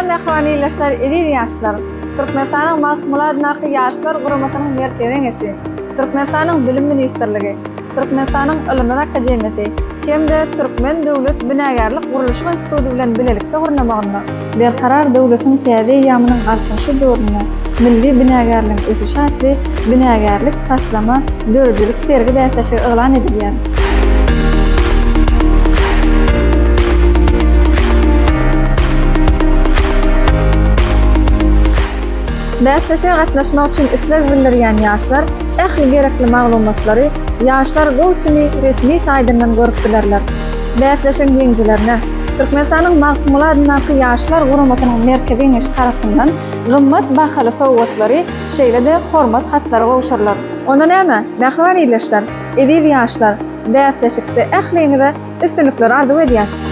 mähriban ildeşler, eziz ýaşlar! Türkmenistanyň Magtymguly adyndaky Ýaşlar guramasynyň Merkezi Geňeşi, Türkmenistanyň Bilim ministrligi, Türkmenistanyň Ylymlar akademiýasy hem-de Türkmen döwlet binagärlik-gurluşyk instituty bilen bilelikde gurnamagynda Berkarar döwletiň täze eýýamynyň Galkynyşy döwründe milli binagärligiň ösüşi atly binagärlik taslama döredijilik sergi bäsleşigi yglan edilýär. Bäsleşige gatnaşmak üçin isleg bildirýän ýaşlar ähli gerekli maglumatlary Ýaşlar GoTo-me resmi saýtyndan görüp bilerler. Bäsleşigiň ýeňijilerine Türkmenistanyň Magtymguly adyndaky Ýaşlar guramasynyň Merkezi Geňeşi tarapyndan gymmat bahaly sowgatlary, şeýle-de hormat hatlary gowşurylar. Onda näme, mähriban ildeşler, eziz ýaşlar, bäsleşikde ähliňize üstünlikleri arzuw edýäs!